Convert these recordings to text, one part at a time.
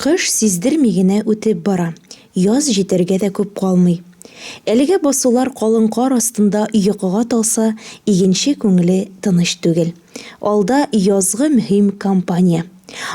Кыш сиздерми генә үтеп бара, яз җитәргә дә күп калмый. Әлегә басулар калын кар астында йокыга талса, игенче күңеле тыныч түгел. Алда язгы мөһим кампания.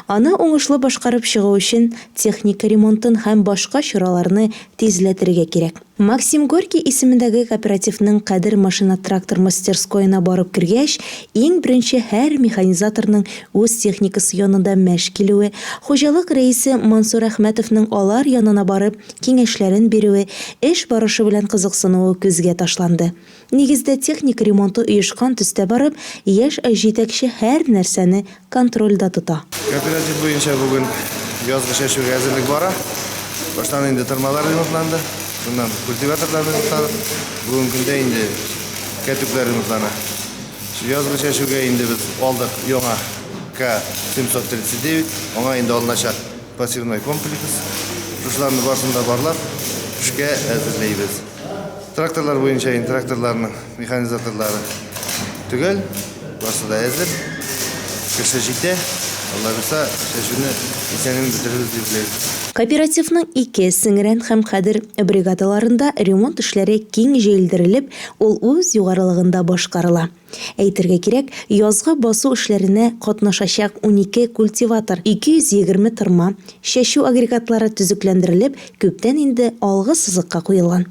Аны уңышлы башкарып чыгу өчен техника ремонтын һәм башка чараларны тизләтергә кирәк. Максим Горький исемендәге кооперативның Кадер машина-трактор мастерскоена барып кергәч, иң беренче һәр механизаторның үз техникасы янында мәш килүе, хуҗалык рәисе Мансур Әхмәтовның алар янына барып, киңәшләрен бирүе, эш барышы белән кызыксынуы күзгә ташланды. Нигездә техника ремонты оешкан төстә барып, яшь җитәкче һәр нәрсәне контрольдә тота. Кооператив буенча бүген язгы чәчүгә әзерлек бара. Баштан инде тырмалар ремонтланды, шуннан культиваторлар ремонтладык. Бүгенге көндә инде кәтүкләр ремонтлана. Язгы чәчүгә инде без алдык яңа К-739, аңа инде алыначак посевной комплекс. Шушыларны барысын да барлап, эшкә әзерлибез. Тракторлар буенча инде тракторларның механизаторлары төгәл, барысы да әзер. Кеше җитә. Алла бирса, чәчүне исән-имин бетерербез дип уйлыйбыз. Кооперативның ике, Сеңрән һәм Хәдер бригадаларында ремонт эшләре киң җәелдерелеп, ул үз югарылыгында башкарыла. Әйтергә кирәк, язгы басу эшләренә катнашачак 12 культиватор, 220 тырма, чәчү агрегатлары төзекләндерелеп, күптән инде алгы сызыкка куелган.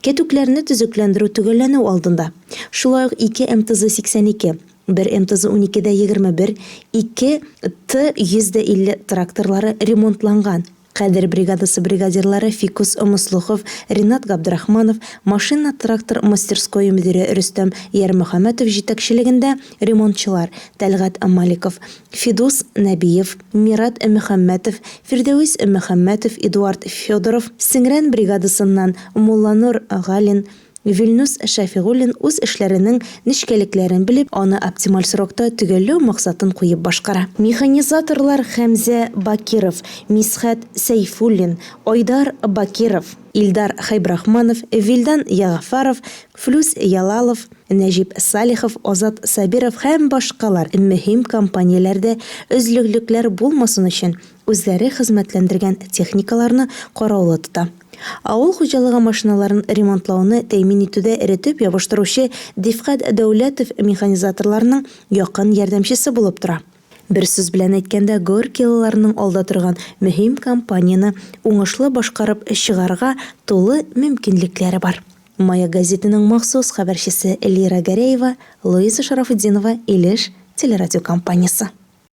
Кәтүкләрне төзекләндерү төгәлләнү алдында. Шулай ук ике МТЗ-82, бер МТЗ-12 дә 21, ике Т-150 тракторлары ремонтланган. Кадер бригадасы бригадирлары Фикус Мослухов, Ринат Габдрахманов, машина-трактор мастерское мөдире Рөстәм Ярмөхәммәтов җитәкчелегендә ремонтчылар Тәлгать Маликов, Фидус Нәбиев, Мират Мөхәммәтов, Фирдәвис Мөхәммәтов, Эдуард Федоров, Сеңрән бригадасыннан Мулланур Галин, Вилнус Шәфигуллин үз эшләренең нечкәлекләрен белеп, аны оптималь срокта төгәлләү максатын куеп башкара. Механизаторлар Хәмзә Бакиров, Мисхәт Сәйфуллин, Айдар Бакиров, Илдар Хәйбрахманов, Вилдан Ягъфәров, Флүс Ялалов, Нәҗип Салихов, Азат Сабиров һәм башкалар мөһим компанияләрдә өзлеклекләр булмасын өчен үзләре хезмәтләндергән техникаларны караулы тота. Авыл хуҗалыгы машиналарын ремонтлауны тәэмин итүдә эретеп ябыштыручы Дифкать Дәүләтов механизаторларның якын ярдәмчесе булып тора. Бер сүз белән әйткәндә, горькийлыларның алда торган мөһим кампанияне уңышлы башкарып чыгарга тулы мөмкинлекләре бар. Маяк гәзитенең махсус хәбәрчесе Лира Гәрәева, Луиза Шарафутдинова, Илеш телерадиокомпаниясе.